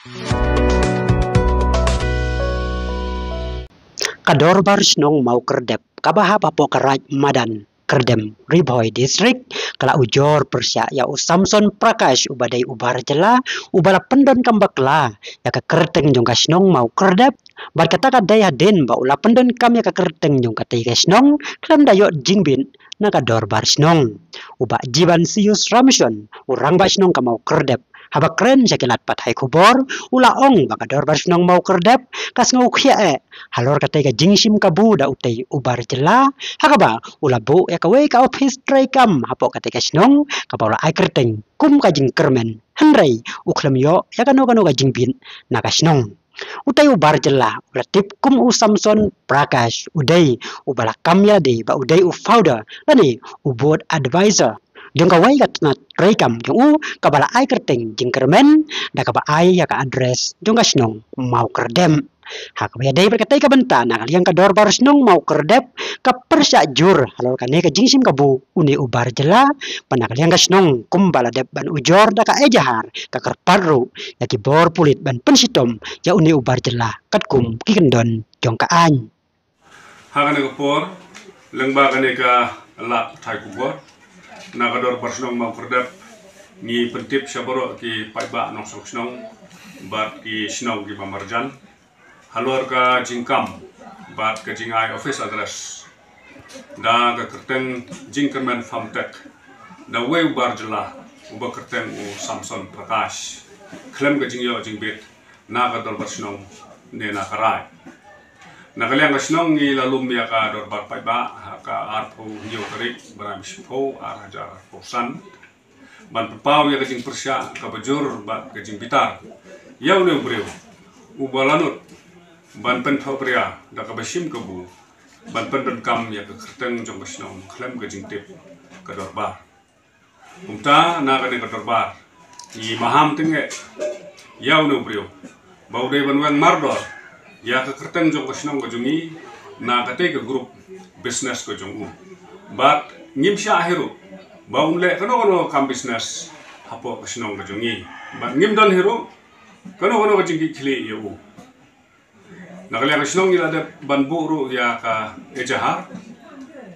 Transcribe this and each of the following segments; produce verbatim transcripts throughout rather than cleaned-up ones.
Ka Dorbar Shnong Mawkyrdep kaba hap hapoh ka Raid Madan Kyrdem, Ri Bhoi District, ka la ujor pyrshah ïa u Samson Prakash uba dei u bar jylla uba la pyndonkam bakla ïa ka kyrteng jong ka shnong Mawkyrdep. Bad kata ka dei hadien ba u la pyndonkam ïa ka kyrteng jong katei ka shnong khlem da ïoh jingbit na ka Dorbar Shnong. U Bah Jibansius Ramshon, u Rangbah Shnong ka Mawkyrdep, haba kren sha ki lad pathai khubor, u la ong ba ka Dorbar Shnong Mawkyrdep ka sngewkhia eh halor katei ka jingshim kabu da utei u bar jylla, ha kaba u la buh ïa kawei ka ophis treikam hapoh katei ka shnong kaba u la ai kyrteng kum ka jingkyrmen, hynrei u khlem ïoh ïa kano kano ka jingbit na ka shnong. Utei u bar jylla u la tip kum u Samson Prakash u dei uba la kam ïalade ba u dei u founder lane u board advisor jong kawei ka tnat treikam jong u kaba la ai kyrteng jingkyrmen da kaba ai ïa ka address jong ka shnong Mawkyrdep. Ha kaba ïadei bad katei ka bynta, na ka liang ka Dorbar Shnong Mawkyrdep ka pyrshah jur halor kane ka jingshim kabu une u bar jylla, bad na ka liang ka shnong kumba la dep ban ujor da ka ejahar ka kyrpad ruh ïa ki bor pulit ban pynshitom ïa une u bar jylla katkum ki kyndon jong ka aiñ. Ha kane ka por, lyngba kane ka lad pathai khubor, na ka Dorbar Shnong Mawkyrdep ngi pyntip sha baroh ki paidbah nongshong shnong bad ki shnong kiba marjan halor ka jingkam bad ka jingai office address da ka kyrteng jingkyrmen Farmtech da uwei u bar jylla uba kyrteng u Samson Prakash, khlem ka jingïoh jingbit na ka Dorbar Shnong ne na ka Raid. Na ka liang ka shnong ngi la lum ïa ka dorbar paidbah ha ka arphew hynñiew tarik bnai ba shiphew, ar hajar arphew san, ban pynpaw ïa ka jingpyrshah kaba jur bad ka jingbitar ïa une u briew uba la nud ban pynthohbria da kaba shim kabu ban pyndonkam ïa ka kyrteng jong ka shnong khlem ka jingtip ka dorbar. Kumta na kane ka dorbar ngi maham tyngeh ïa une u briew ba u dei ban weng mardor ïa ka kyrteng jong ka shnong ka jong ngi na katei ka group business ka jong u. Bad ngim shah hi ruh ba un leh kano kano ka kam business hapoh ka shnong ka jong ngi. Bad ngim don hi ruh kano kano ka jingkitkhlieh ïa u. Na ka liang ka shnong ngi la dep ban buh ruh ïa ka ejahar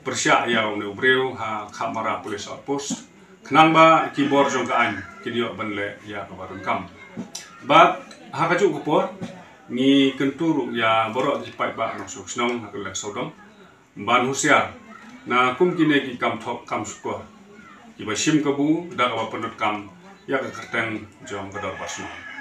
pyrshah ïa une u briew ha Khamara Police Outpost, khnang ba ki bor jong ka aiñ kin ïoh ban leh ïa kaba donkam. Bad ha kajuh ka por ngi kyntu ruh ïa baroh ki paidbah nongshong shnong ha ka liang sawdong ban husiar na kum kine ki kam thok kam shukor kiba shim kabu da kaba pyndonkam ïa ka kyrteng jong ka dorbar shnong.